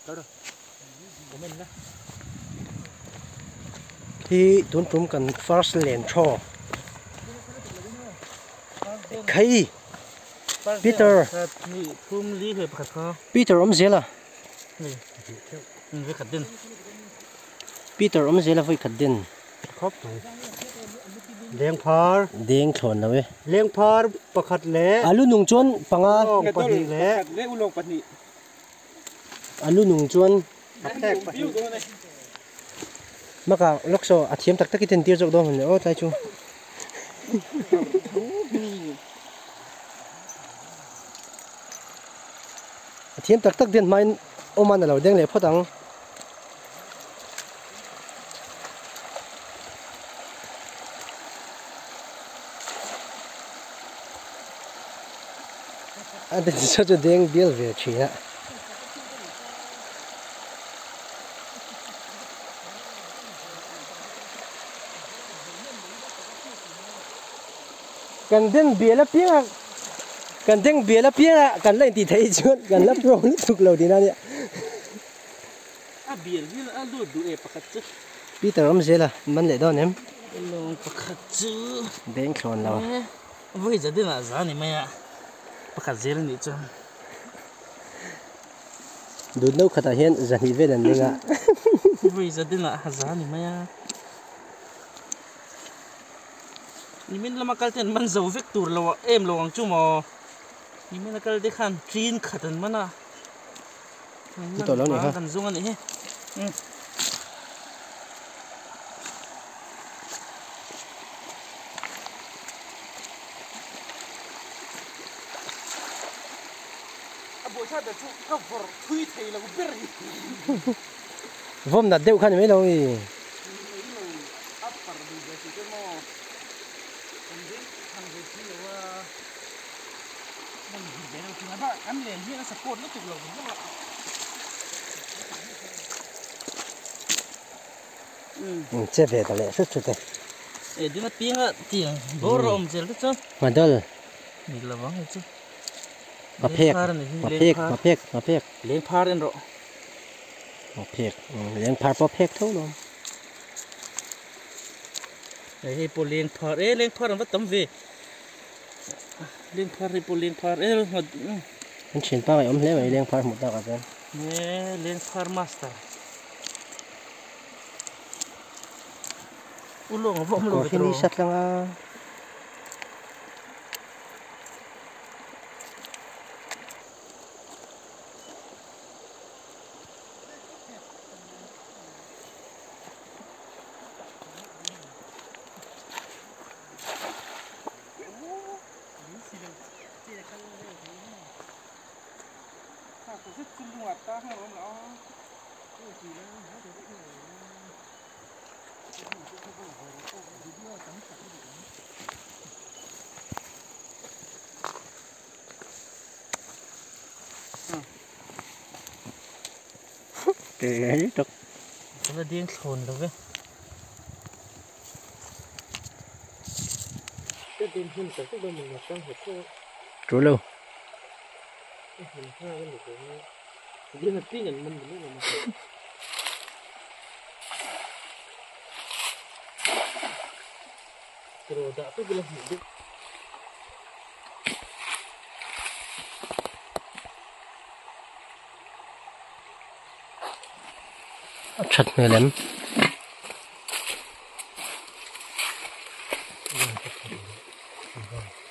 Hi tun tum kan first len thaw khai Peter Peter awm zel a Peter awm zel a vawi khat den khawp mai lengphar deng thlawn lo e lengphar pakhat leh alu nung chuan panga ulawng pahnih leh leh ulawng pahnih alu nung chuan phek pahnih maka lawk saw a thiam tak tak i ten tir zawk dawn hmun leh aw tlai chu a thiam tak tak den hmain awm an a lo deng leh phawt ang. A den saw chu deng bial ve thin a. Kan den bial apiang a kan deng bial apiang a kan la intih theih chuan kan la pro lutuk lo tihna a nia. A bial hi a lut duh e pakhat chu. Peter awm zel a man leh dawn em? Lawng pakhat chu. Deng thlawn lo. Vawi za dinah za ni mai a pakhat zel a nih chuan. Dut no khatah hian zahnih vel an ring a. Vawi za dinah za ni mai a. Nimin lama kal te an man zo vek tur lo em lo ang chu maw. Nimin a kal te khan ṭin khat an man a. Tawh lo ni kha. Kan zung a nih hi. A buaithlak ber chu ka vawrh thui thei lo ber hi. Vawm nat deuh kha ni mai lo i. A par duh ve tih te maw kan ding thang ve si lo a man hmu ve lo thin a bak kan len hian a support lutuk lo vang vang a. Che ve ta leh hrut hrut e. E ding a piang a tiang bawr a awm zel te chuan. Madal. Ni lovang hei chu. Maphek maphek maphek maphek. Lengphar en rawh. Maphek lengphar pawh phek tho lo. Hei hei pawh lengphar e lengphar an va tam ve. Lengphar hei pawh lengphar e An thian pa ngaih awm hle mai lengphar hmuh takah chuan. E lengphar master. Ulawng a va awm lo ve tawh. Kawr hi ni sat lang a. Tak. La deng thlawn lo ve. True lo. A that hmel em.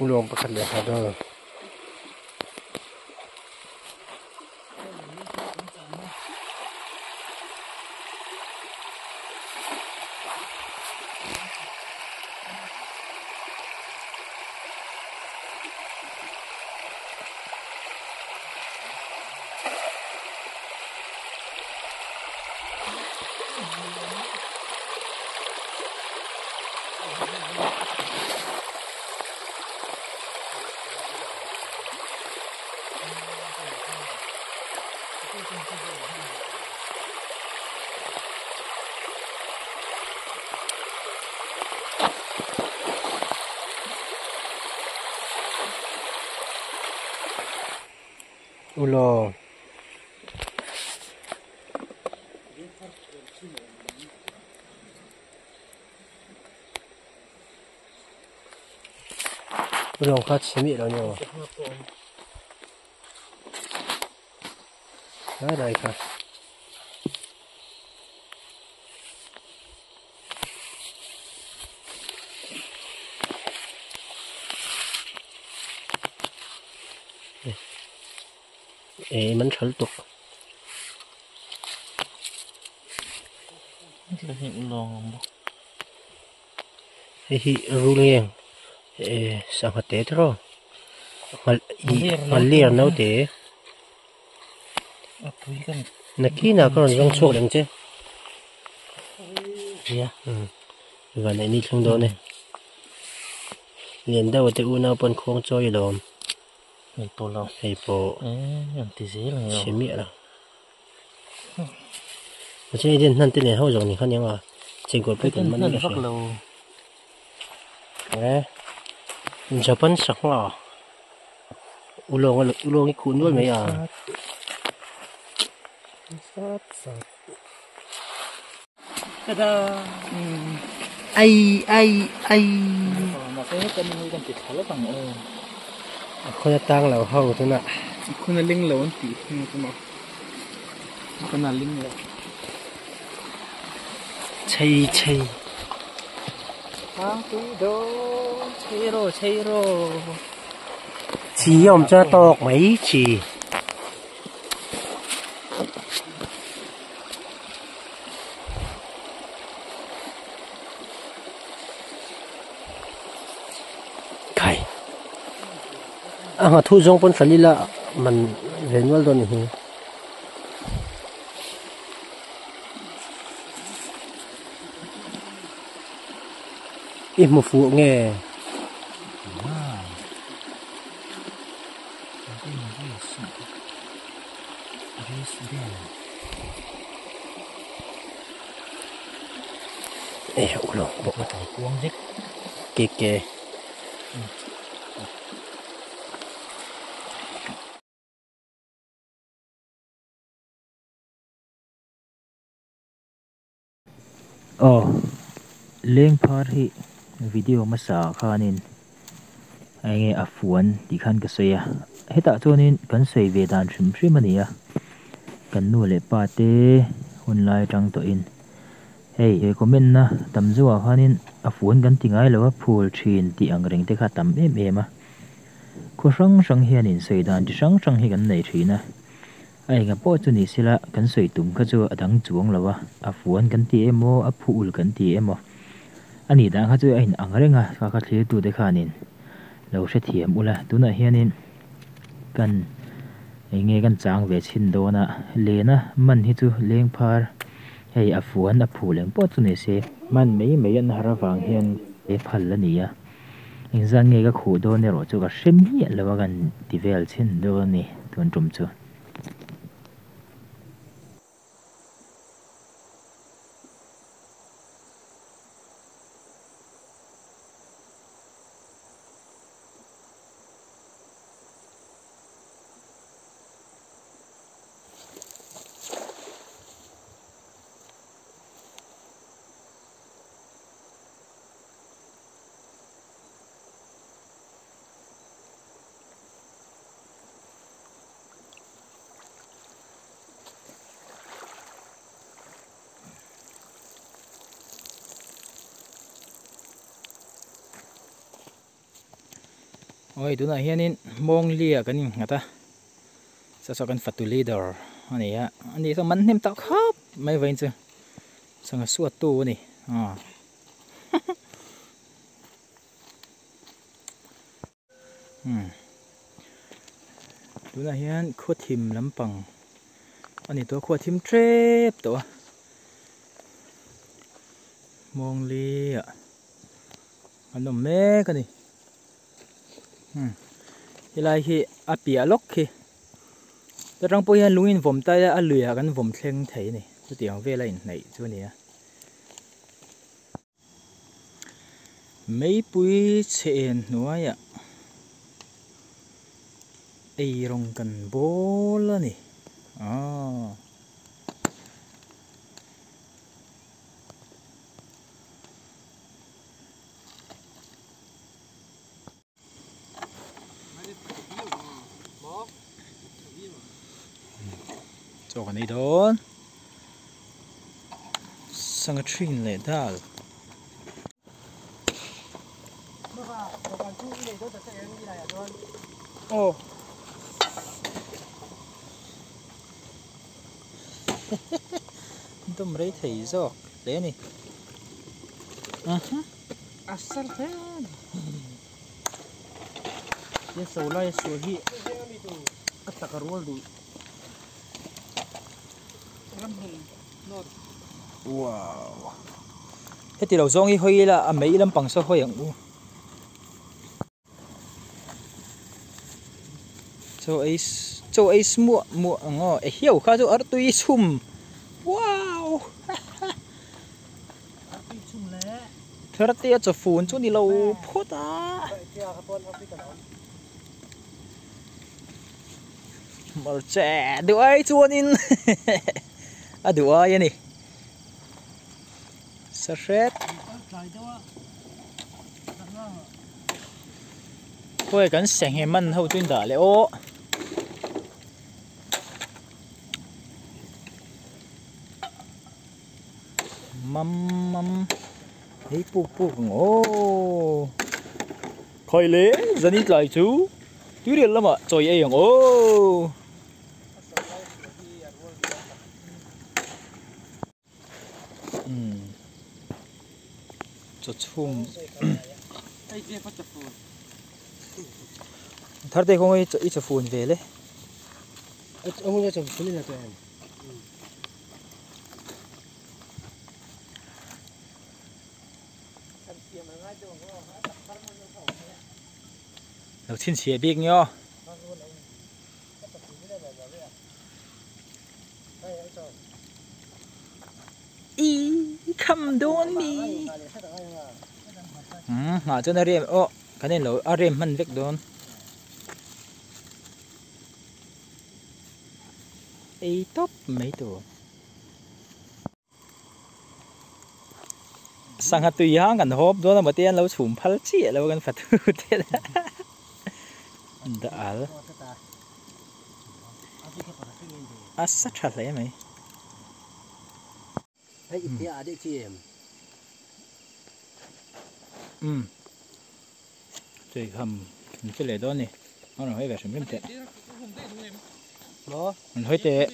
Ulawng pakhat leh khat a. Ulawng. Lawng kha chhe miah lo nia aw. Lai lai kha. E man thal tuk. Hei hi ruleng sangha te tiraw nghalir naute nakinah ka rawn zawng chhuak leh ang che nia vanneih ni thleng dawn e lian deuh te unau pawn khuang chawi alawm hei pawh chhe miah lo. Mahse hei hian hnan te nen ho zawng ni kha nia nga chengkawl pawh kan man vak lo e Japan sangha ulawng a ulawng hi khuh nual mai a ai ai ai a khawi atang lo ho tunah khuna ling lo an tih Kana ling lo. Chei chei. Chei ro chei ro. Chi awm chuan a tawk mai chi. Khai. A nghathu zawng pawn hran ila man ve nual dawn a ni hi. I hmu fuh nge? E ulo bawk ke ke. Aw, lengphar hi video hmasa ah khanin eng nge a fuan tih khan ka sawi a, hetah chuanin kan sawi ve dan hrim hrim a ni a, kan nu leh pa te hun lai atang tawhin hei he comment na tam zawhah khanin a fuan kan ti ngai lo a, phul thin tih ang reng te kha a tam em em a, khaw hrang hrang hianin sawi dan chi hrang hrang hi kan nei thin a. A enga pawh chu ni sela, kan sawi tum kha chu a dang chuang lo a, a fuan kan ti emaw, a phu ul kan ti emaw. A nih dan kha chu a in ang reng a, kha kha thlirtute khanin lo hrethiam ula, tunah hianin kan eng nge kan chang ve chhin dawn a, lena man hi chu leng phar hei a fuan a phul eng pawh chu ni se, man mai mai an har avang hian he phal a ni a, engzat nge ka khuh dawn erawh chu ka hre miah lo a kan ti vel chhin dawn a ni tun tum chu. Oi tunah hianin Mawnglia kan innghat a saw saw kan fatu leader a ni a ani saw man hnem tak khawp mai vawiin chu sangha suattu a ni aw. Tunah hian khaw thim lampang a ni tawh a khua thim tep tawh a Mawngli ah an awm mek a ni helai hi a piah lawk khi ta tang pawh hian lung in vawm ta ila a lui ah kan vawm thleng thei a ni chutiang vel a inhnaih chu a ni a. Meipui chhe en hnuaiah eirawng kan bawl a ni aw. Chaw kan ei dawn. Sangha thin leh dal. Aw. Dawm rei thei zawk hle a ni. A sar hle a ni. He so lai a sual hi a tak a rual duh. Wow. Heti lo zawng hi hawi ila a mei lampang saw hawi ang u. Chaw ei chaw ei muah muah ang aw e hiau kha chu artui chhum wow therte a chaw fun chu ni lo phawt a. Hmarcha duh ai chuanin a duh ai a ni sahret khawi kan senghe man ho chu in dah leh aw mam mam hei puk puk ang aw khawi le zani tlai chu tuirial lamah chawi ei ang aw. Chaw chhum thar te kawng i chaw fun ve le. Lo chhinchhiah bik nge aw. I kham dawn mi. Umm hmah chuan a rem aw kan en lo a rem hman vek dawn. Ei tawp mai tur. Sangha tui hang kan hawp dawn a mate an lo chhum phal chiah lo kan fatu te la dal a sa tha hle mai. Umm tui kham an che leh dawn a ni a rawn hawi ve hrim hrim teh an hawi teh.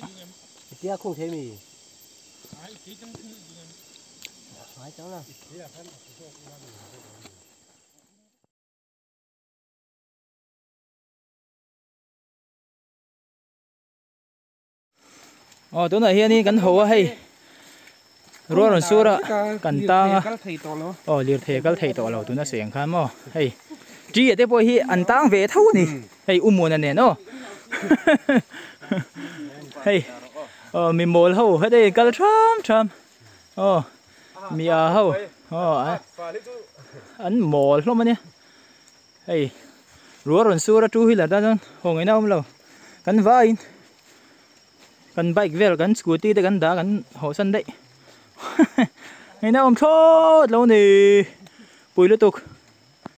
Aw tunah hianin kan ho a hei rual rawn sur a kan tang a aw lirthei a kal thei tawh lo tuna sawi ang khan maw hei ṭi ah te pawh hi an tang ve tho a ni hei u muana nen aw hei aw mi mawl ho heti kal ṭham ṭham aw mi a ho aw an mawl hlawm a nia hei rual rawn sur a two wheeler tan chuan haw ngaihna a awm lo kan vaiin. Kan bike vel kan scooty te kan dah kan haw san daih hei na awm thlawt lo ni pui lutuk.